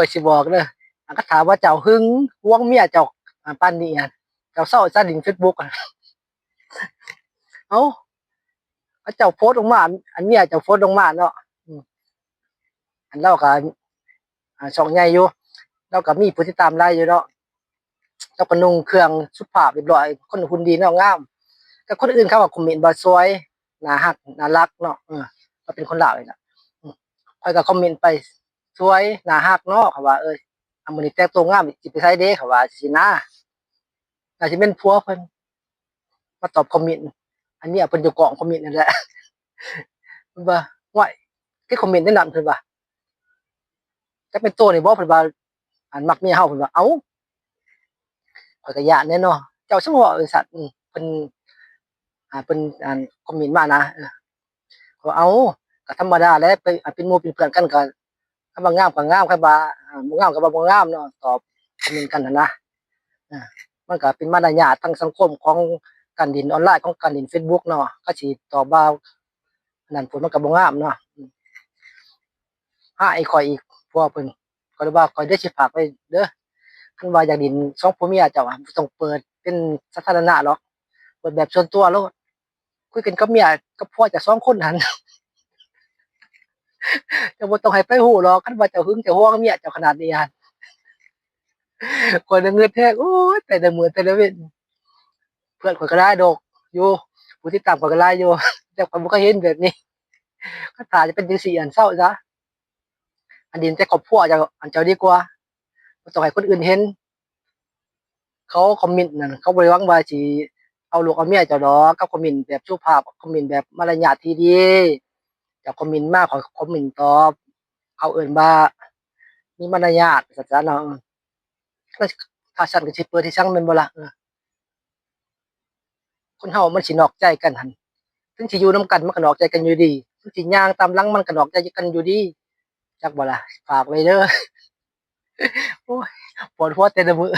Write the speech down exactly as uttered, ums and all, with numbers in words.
ข้อยสิบอกเด้อ อันก็ถามว่าเจ้าหึงหวงเมียเจ้า อันปานนี้อะ เจ้าเซาซะเล่นเฟซบุ๊กอะ เอ้า เขาเจ้าโพสต์ลงมา อันเมียเจ้าโพสต์ลงมาเนาะ อืม อันลาวก็ อ่า ช่องใหญ่อยู่ ลาวก็มีผู้ติดตามหลายอยู่เนาะ ลาวก็นุ่งเครื่องสุภาพเรียบร้อย คนหุ่นดีเนาะ งาม แต่คนอื่นเขาก็คอมเมนต์ว่าสวย น่าฮัก น่ารักเนาะ เออ ลาวเป็นคนลาวนี่ล่ะ อืม ข้อยก็คอมเมนต์ไป สวย น่าฮักเนาะ เขาว่า เอ้ย อันมื้อนี้แต่งตัวงาม สิไปไสเด้ เขาว่าจั่งซี้นะ น่าสิเป็นผัวเพิ่น มาตอบคอมเมนต์ อันนี้เพิ่นเจ้าของคอมเมนต์นั่นแหละ เพิ่นว่า "ห้วย คือคอมเมนต์แนวนั้น" เพิ่นว่า "จักแม่นโตนี่บ่" เพิ่นว่า "อันมักเมียเฮา" เพิ่นว่า เอ้า ข้อยก็ย้านแหน่เนาะ เจ้าช่างเว้าจั่งซั้น อืม เพิ่น อ่า เพิ่น อัน คอมเมนต์มานะ เออ ข้อยว่า เอ้า ก็ธรรมดาแหละ ไป อ่า เป็นหมู่เป็นเพื่อนกันก็ คันว่างามก็งาม คันว่า อ่า บ่งามก็ว่าบ่งามเนาะ ตอบคอมเมนต์กันหั้นนะ อ่า มันก็เป็นมารยาททางสังคมของการเล่นออนไลน์ ของการเล่นเฟซบุ๊กเนาะ เขาสิตอบว่าอันนั้นพู้นมันก็บ่งามเนาะ อืม หาอีกข้อยอีก ผัวเพิ่น ก็เลยว่า ข้อยเด้อสิฝากไว้เด้อ คันว่าอยากเล่นสองผัวเมียเจ้าอะ บ่ต้องเปิดเป็นสาธารณะหรอก เปิดแบบส่วนตัวโลด คุยกันกับเมียกับผัวเจ้าสองคนหั้น เจ้าบ่ต้องให้ไผฮู้หรอก คันว่าเจ้าหึงเจ้าหวงเมียเจ้าขนาดนี้หั้น ข้อยน่ะงึดแฮง โอ๊ย แต่ละมื้อแต่ละเว็น เพื่อนข้อยก็หลายดอกอยู่ ผู้ติดตามข้อยก็หลายอยู่ แต่ข้อยบ่เคยเห็นแบบนี้ คันถ้าจะเป็นจั่งซี้ อันเซาซะ อันเล่นแต่ครอบครัวเจ้า อันเจ้าดีกว่า บ่ต้องให้คนอื่นเห็น เขาคอมเมนต์นั่น เขาบ่ได้หวังว่าสิเอาลูกเอาเมียเจ้าดอก เขาคอมเมนต์แบบสุภาพ คอมเมนต์แบบมารยาทที่ดี เจ้าคอมเมนต์มา ข้อยคอมเมนต์ตอบ เขาเอิ้นว่ามีมารยาท ว่าซั่นซะเนาะ เออ ถ้าซั้นก็สิเปิดให้ซังแม่นบ่ล่ะ เออ คนเฮามันสินอกใจกันหั้น ถึงสิอยู่นำกันมันก็นอกใจกันอยู่ดี ถึงสิย่างตามหลังมันก็นอกใจกันอยู่ดี จักบ่ล่ะ ฝากไว้เด้อ โอ๊ย ปวดหัวแต่ละมื้อ